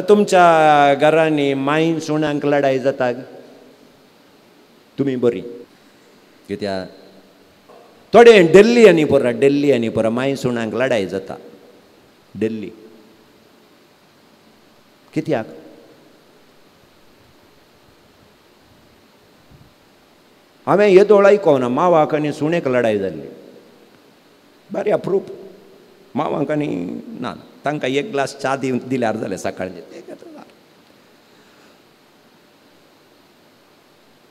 तुमच्या घरांनी माय सुणांक लढाई जाता? तुमी बरी कित्याक थोडे दिल्ली आनी पोरा, दिल्ली आनी पोरा माय सुणांक लढाई जाता दिल्ली. कित्याक? हांवें येदोळ आयकोना मावाक आनी सुणेक लढाई जाल्ली. बरी अप्रूप मावाक आनी ना, तांकां एक ग्लास च्या दिल्यार जालें सकाळचें.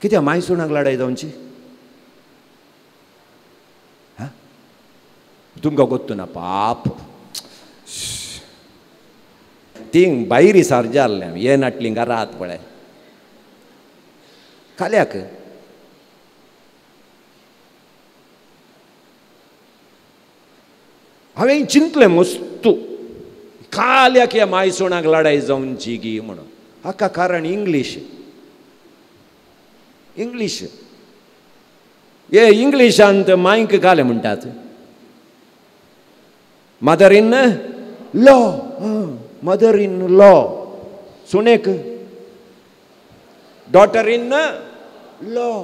कित्याक माय सुणाक लढाई जावची? तुमकां गोत्तू ना पाप ती भायरी सार जाल्लें हे नाटली घरात पळय काल्याक. हांवें चिंतलें मस्तू काल्याक ह्या मायसुणाक लढाई जावची गी म्हणून. हाका कारण इंग्लीश. इंग्लीश हे इंग्लिशांत मायक काले म्हणटात mother in law, mother in law. सुनेक daughter in law.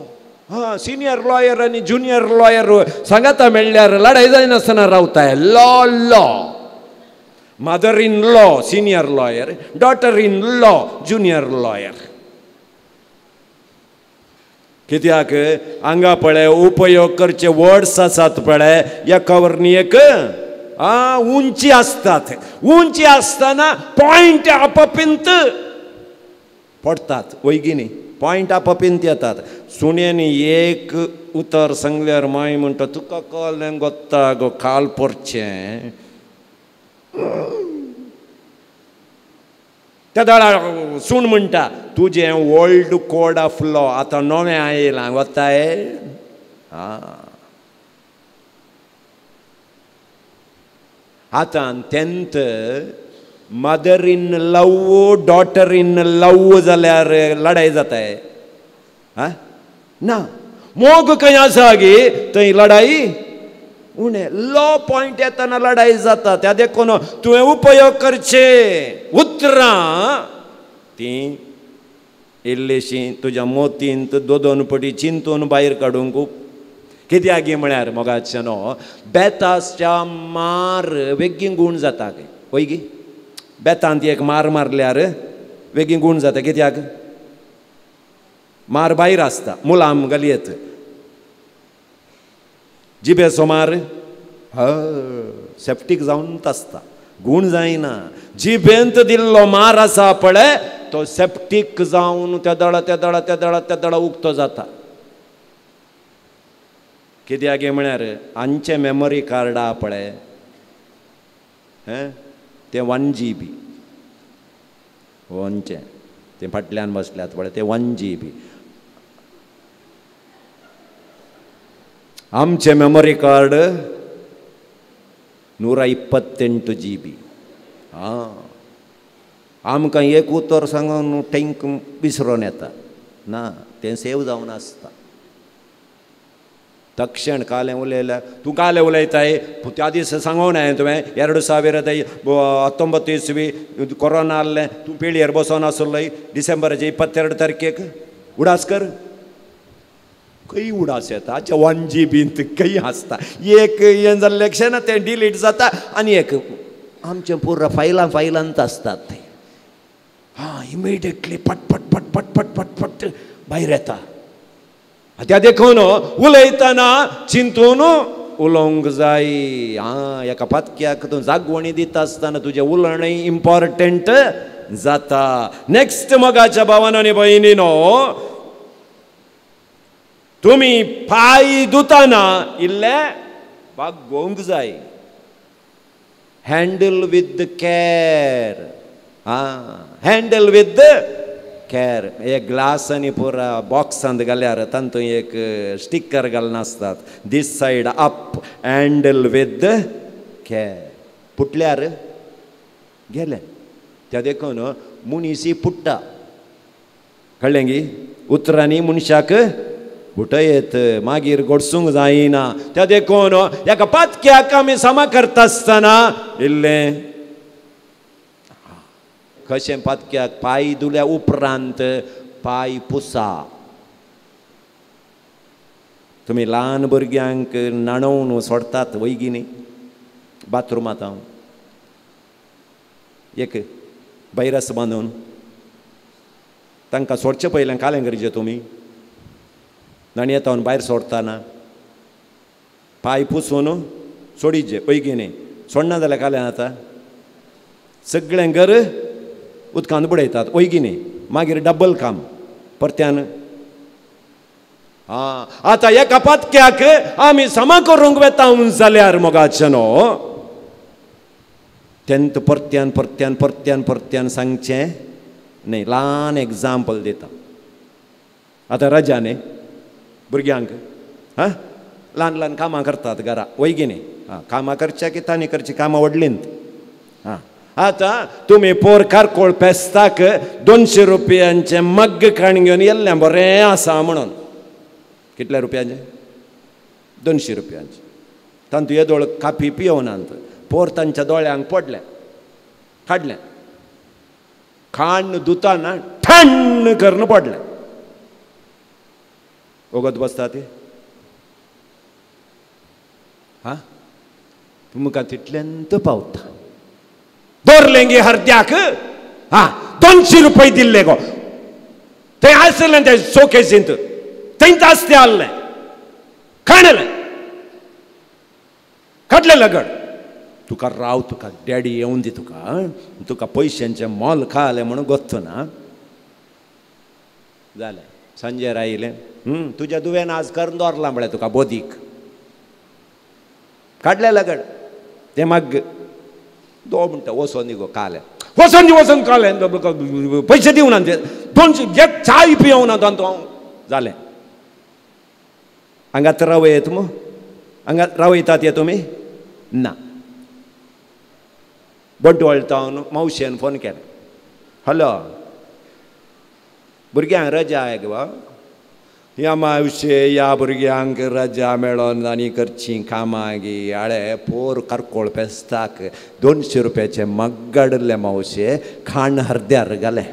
हा, सिनियर लॉयर आनी ज्युनियर लॉयर सांगाता मेळ्ळ्यार लढाई जायनासतना रावताय. Law law, mother in law senior lawyer, daughter in law junior lawyer. कित्याक हांगा पळय उपयोग करचे वर्ड्स आसात पळय एका वरनी एक उंची आसतात. उंची आसतना पॉयंट आपापींत पडटात वयगी न्ही, पॉयंट आपापींत येतात. सुण्यांनी एक उतर सांगल्यार माय म्हणटा तुका कळ्ळें गोत्ता गो काल पोरचें. त्या दळा सूण म्हणटा तुजें ओल्ड कोड ऑफ लॉ आतां नवें आयलां वताय. आतां tenth mother in love daughter in love जाल्यार लढाई जाताय? ना, मोग खंय आसा गी थंय लढाई उणें. लॉ पॉयंट येतना लढाई जाता. त्या देखून तुवें उपयोग करचे उतरां तीं इल्लीशी तुज्या मोतींत दोन दोन पटी चिंतून भायर काडूंक. कित्याक गी म्हळ्यार मोगाचें न्हू बेताच्या मार बेगीन गूण जाता वय गी. बेतांत एक मार मारल्यार बेगीन गूण जाता. कित्याक? मार भायर आसता मुलाम घालयेत. जिबेचो मार सेप्टीक जावन आसता, गूण जायना. जिबेंत दिल्लो मार आसा पळय तो सेप्टीक जावन त्या दळा त्या दळा त्या दळा त्या दळा उक्तो जाता. कित्याक म्हळ्यार आमचें मेमोरी कार्ड आहा पळय तें 1 GB. आमचें तें फाटल्यान बसल्यात पळय तें 1 GB. आमचें मेमोरी कार्ड 128 GB. आं, आमकां एक उतर सांगून टेंक विसरोन येता ना, तें सेव जावन आसता. तक्षण कालें उलयल्यार तूं कालें उलयताय त्या दीस सांगून हांवें तुवें 2019 इस्वी कोरोना आहलें तूं पिळयेर बसोन आसलोय डिसेंबराचे 22 तारखेक उडास कर. खंय उडास येता? आच्या 1 GBंत खंय आसता एक हें जाल्लें क्षण तें डिलीट जाता आनी एक आमचें पुरा फायलां फायलांत आसतात तें. हां, इमिडिएटली पट पट पट पट पट पट पट भायर येता. त्या देखून उलयतना चिंतून उलोवंक जाय. आं, एका पातक्याक तूं जागवणी दिता आसतना तुजें उलोवणें इम्पॉर्टंट जाता. नेक्स्ट मोगाच्या भावान आनी भयणीनो, तुमी पांय धुतना इल्ले बागोवंक जाय. Handle with care. आं, हँडल विथ केर. एक ग्लास आनी पुरा बॉक्सांत घाल्यार तातूंत एक स्टिकर घालून आसतात, this side up, handle with care. पुटल्यार गेले. त्या देखून मनीस पुट्टा, कळ्ळें गी? उतरांनी मनशाक बुटयत मागीर गोडसूंक जायना. त्या देखून एका पातक्याक आमी समा करता आसतना इल्लें कशें पातक्याक पांय धुल्या उपरांत पांय पुसा. तुमी ल्हान भुरग्यांक न्हाणोवन सोडतात वयगी न्ही बाथरुमांत, हांव एक बैरस बांदून तांकां सोडचें पयलें कालें करचें तुमी न्हाणयेतावन भायर सोडटाना पांय पुसून सोडिचे वयगी न्ही. सोडना जाल्यार कालें जाता, सगळें घर उदकांत बुडयतात वयगी न्ही, मागीर डबल काम परत्यान. आं आतां एका पातक्याक आमी समा करूंक वेता जाल्यार मोगाचें न्हू तेन्ना परत्यान परत्यान परत्यान परत्यान सांगचें न्ही. ल्हान एग्जाम्पल दिता. आतां रजा न्ही भुरग्यांक, हां ल्हान ल्हान कामां करतात घरा वयगी न्ही. आं कामां करच्या की तांणी करचीं कामां व्हडलींत. आं आतां तुमी पोर कारकोळ पेस्ताक 200 रुपयांचें मग्ग काण घेवन येल्लें बरें आसा म्हणून. कितल्या रुपयांचें? 200 रुपयांचें. तांतू येदोळ कापी पियोनात, पोर तांच्या दोळ्यांक पडलें, काडलें, खाण दुताना ठण्ण करून पडलें. वगत बसता ते हा तुमकां तितल्यांत पावता. दवरलें गे हरद्याक, हा 200 रुपये दिल्ले गो, थंय आसलें ते शोकेसींत, थंयच आसते आहलें, खाणलें, काडलें लगड. तुका राव, तुका डॅडी येवन दी, तुका तुका पयशांचें मोल खालें म्हणून गोत्तो ना. जालें सांजेर आयलें, तुज्या दुवेन आज करून दवरलां म्हळ्यार तुका बोदीक, काडलें लगड. तें माग दो म्हणटा वचोन दी गो कालें, वचोन दी, वचोन कालें, पयशे दिवना ते 200 एक चाय पियोवना तांतू हांव. जालें हांगात रावयत मू, हांगा रावयतात ये तुमी ना. बंटवाळ तावन मावशेन फोन केलें, हॅलो भुरग्यांक रजा आहे गो. ह्या मावशे ह्या भुरग्यांक रजा मेळोन आनी करचीं कामां गी आळे पोर कारकोळ पेस्ताक 200 रुपयाचें मग्गाडलें मावशे, खाण हरद्यार घालें.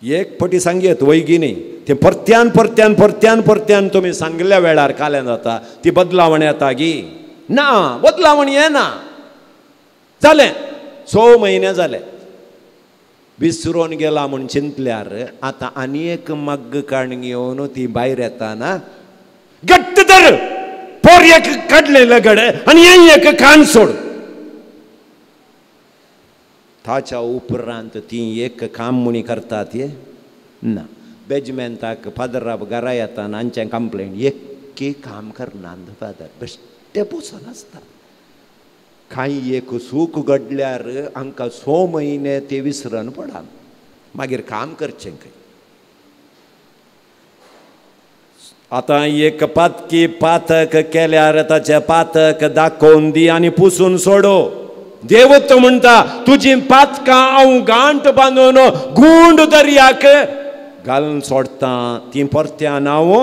एक पटी सांगयत वयगी न्ही, तें परत्यान परत्यान परत्यान परत्यान तुमी सांगल्या वेळार कालें जाता, ती बदलावण येता गी ना, बदलावण येना. जालें 6 म्हयने जाले विसरून गेला म्हूण चिंतल्यार आतां आनी एक मग्ग काण घेवन ती भायर येताना घट्ट धर, पोर एक काडलें लगड आनी हें एक कान सोड. ताच्या उपरांत ती एक काम म्हणी करतात ये ना. बेजमेंताक फादराब घरा येताना हांचें कंप्लेन, एक्की काम करना फादर, बेश्टे बसून आसता. कांय एक सूख घडल्यार हांकां 6 म्हयने ते विसरून पडा, मागीर काम करचें खंय. आतां एक पातकी पातक केल्यार ताचें पातक दाखोवन दी आनी पुसून सोडो. देवत म्हणटा तुजी पातकां हांव गांठ बांदून गुंड दर्याक घालून सोडटा, ती परत्यान हांव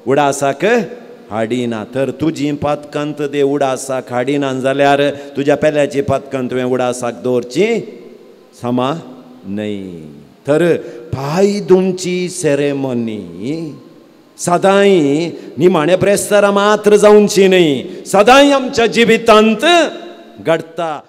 उडासाक हाडिना. तर तुजी पातकांत ते उडासाक हाडिना जाल्यार तुज्या पेल्याची पातकां तुवें उडासाक दवरची समा न्हय. तर पांय धुवची सेरेमनी सदांय निमाणे प्रेस्तारा मात्र जावची न्हय, सदांय आमच्या जिवितांत घडटा.